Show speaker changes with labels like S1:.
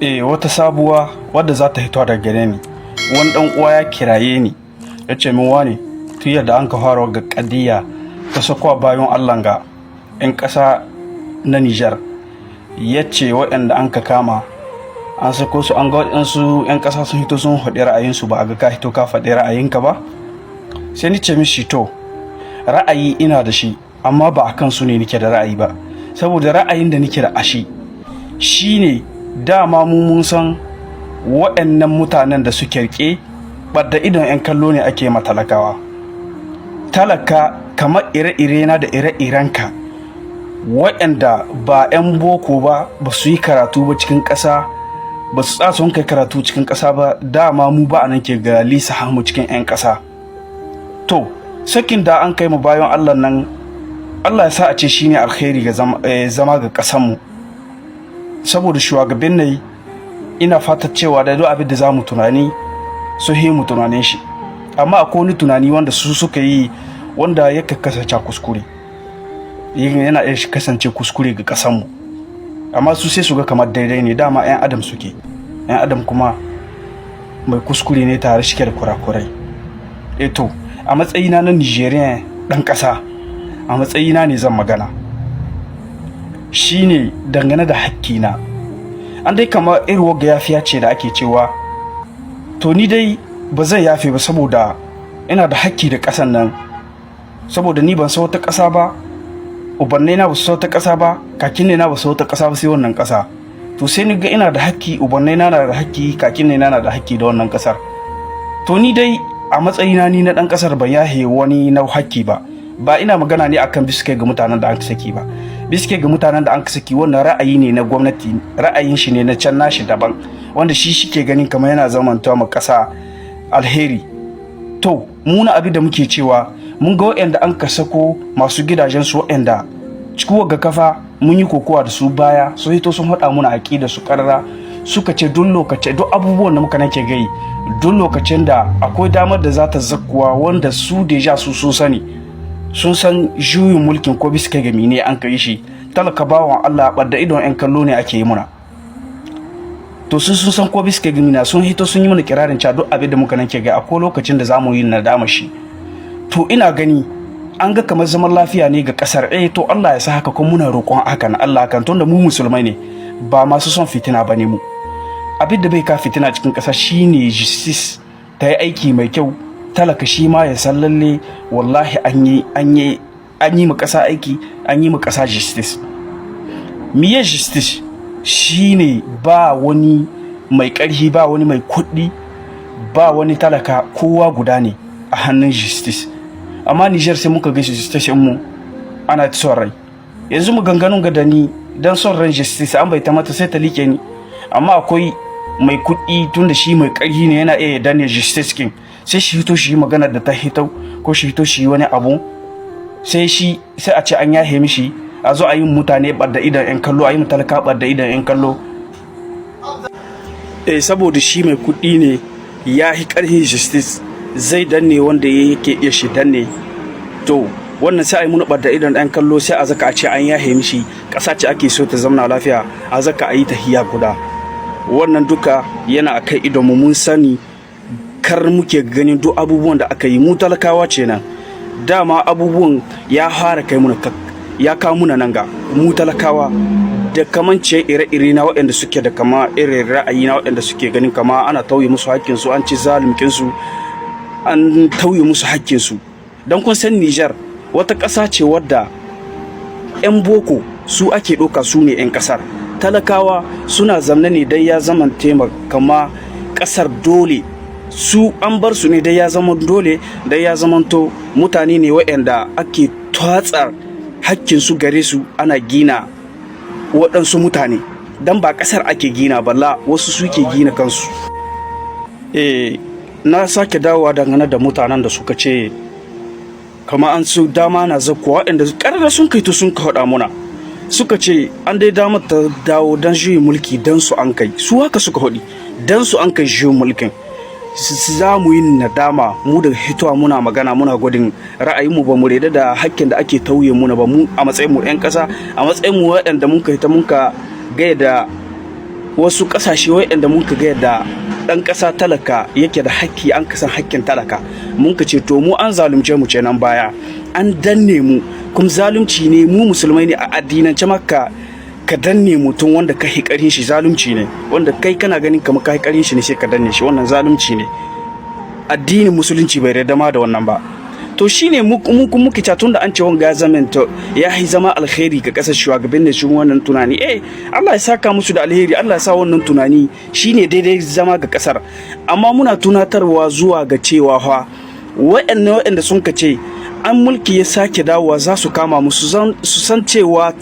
S1: Wata sabuwa wadda za ta hito daga gare ni. Wani dan uwa ya kiraye ni, ya ce min, "Wane, tun yadda an ka fara ga kadiya ta sakowa bayan Allah ga 'yan ƙasa na Nijar," ya ce, "waɗanda an ka kama an sako su, an ga waɗansu 'yan ƙasa sun hito sun faɗi ra'ayinsu, ba a ga ka hito ka faɗi ra'ayinka ba." Sai ni ce mishi, "To, ra'ayi ina da shi, amma ba a kan su ne nike da ra'ayi ba, saboda ra'ayin da nike da ashi shine dama mu mun san waɗannan mutanen da suke rike ɓadda idon 'yan kallo ne ake ma talakawa. Talaka kamar ire-ire na da ire-irenka, waɗanda ba 'yan boko ba, ba su yi karatu ba cikin ƙasa, ba su tsaya sun kai karatu cikin ƙasa ba, dama mu ba a nan ke ga lisa hamu cikin 'yan ƙasa. To, sakin da an kai mu bayan Allah nan, Allah ya sa a ce shine alkhairi ga zama ga ƙasanmu, saboda shugaban ne ina fata cewa da duk abin da za mu tunani su yi mu tunanin shi. Amma akwai wani tunani wanda su suka yi wanda ya kasance kuskure, yana iya kasance kuskure ga ƙasanmu, amma su sai su ga kamar daidai ne. Dama 'yan adam suke, 'yan adam kuma mai kuskure ne, tare shi da kurakurai. To, a matsayina na Nigerian, ɗan ƙasa, a matsayina ne zan magana shine dangane da hakkina. An dai kamar irin wagga yafiya ce da ake cewa, to, ni dai ba zan yafe ba, saboda ina da hakki da ƙasan nan, saboda ni ban san wata ƙasa ba, ubannai na ba su san wata ƙasa ba, kakin na ba su wata ƙasa ba sai wannan ƙasa. To, sai ni ga ina da hakki, ubannai na na da hakki, kakin na na da hakki da wannan ƙasar. To, ni dai a matsayina ni na ɗan ƙasar ban yahe wani na hakki ba. Ba ina magana ne akan biske ga mutanen da an saki ba. Biske ga mutanen da an saki, wannan ra'ayi ne na gwamnati, ra'ayin shi ne na can nashi daban, wanda shi shike ganin kamar yana zamantawa ma ƙasa alheri. To, muna abin da muke cewa, mun ga waɗanda an ka sako masu gidajen su, waɗanda cikin ga kafa mun yi kokowa da su baya, su hito sun haɗa muna aƙida su ƙarara, suka ce duk lokacin, duk abubuwan da muka nake gai, duk lokacin da akwai damar da za ta zakkuwa, wanda su déjà su sun sani, sun san juyin mulkin ko bisa kai ga mine an kai shi, talaka bawan Allah ɓadda idon 'yan kallo ne ake yi muna. To, sun san ko bisa kai ga mina, sun hito sun yi mana kirarin cewa duk abin da muka nake ga akwai lokacin da zamu yi nadama shi. To, ina gani an ga kamar zaman lafiya ne ga kasar. To, Allah ya sa haka, kuma muna roƙon haka na Allah kan, tunda mu musulmai ne, ba masu son fitina bane mu. Abin da bai ka fitina cikin ƙasa shine justice ta yi aiki mai kyau, talaka shi ma ya san lalle wallahi an yi mu ƙasa aiki, an yi mu ƙasa justice. Miye justice? Shine ba wani mai ƙarfi, ba wani mai kuɗi, ba wani talaka, kowa guda ne a hannun justice. Amma Niger sai muka ga justice mu ana son rai. Yanzu mu ganganun ga da ni dan son ran justice an bai ta mata sai ta like ni, amma akwai mai kuɗi, tunda shi mai ƙarfi ne, yana iya danne justice kin, sai shi hito shi yi magana da ta hito, ko shi hito shi yi wani abu, sai shi sai a ce an yahe mishi. A zo a yi mutane ɓadda idan 'yan kallo, a yi talaka ɓadda idan 'yan kallo, saboda shi mai kuɗi ne, ya hi ƙarfin justice, zai danne wanda yake iya shi danne. To, wannan sai a yi muna ɓadda idan ɗan kallo, sai a zaka a ce an yahe mishi. Ƙasa ce ake so ta zamna lafiya, a zaka a yi tahiya guda. Wannan duka yana a kai idon mu, mun sani kar muke ganin duk abubuwan da aka yi. Mu talakawa ce nan, dama abubuwan ya fara kai muna, ya kawo muna nan ga mu talakawa da kaman ce ire-ire na, waɗanda suke da kama irin ra'ayi na, waɗanda suke ganin kama ana tauye musu hakkinsu, an ci zalimkinsu, an tauye musu hakkinsu. Don kun san Niger wata ƙasa ce wadda 'yan boko su ake ɗauka su ne 'yan ƙasar, talakawa suna zamne ne dai ya zama kama ƙasar dole, su an bar su ne dai ya zama dole, dai ya zamanto mutane ne waɗanda ake tatsar hakkinsu gare su, ana gina waɗansu mutane, don ba ƙasar ake gina balla, wasu suke gina kansu. Na sake dawowa dangane da mutanen da suka ce kama an su dama na zakkuwa, waɗanda ƙarara sun kai to sun ka haɗa muna, suka ce an dai damar ta dawo don juyin mulki, don su an kai su, haka suka haɗi, don su an kai juyin mulkin, za mu yi nadama. Mu da hitowa muna magana, muna gwadin ra'ayinmu, ba mu reda da hakkin da ake tauye muna ba. Mu a matsayin mu 'yan ƙasa, a matsayin mu waɗanda mun ka hita mun ka gaya da Wasu ƙasashe waɗanda mun ka ga yadda ɗan ƙasa talaka yake da hakki, an kasan hakkin talaka. Mun ka ce to, mu an zalunce mu ce nan baya, an danne mu, kuma zalunci ne. Mu Musulmai ne, a addinance maka ka danne mutum wanda ka hi ƙarhin shi, zalunci ne. Wanda kai kana ganin kamar ka hi ƙarhin shi ne, sai ka danne shi, wannan zalunci ne. Addinin Musulunci bai yarda ma da wannan ba. To shine mu muke ta, tunda an ce wanga ya zama to ya yi zama alkhairi ga kasar, shugaban ne shi wannan tunani, Allah ya saka musu da alheri, Allah ya sa wannan tunani shine daidai zama ga kasar. Amma muna tunatarwa zuwa ga cewa fa waɗannan waɗanda sun ka ce an mulki ya sake dawowa za su kama musu, su san cewa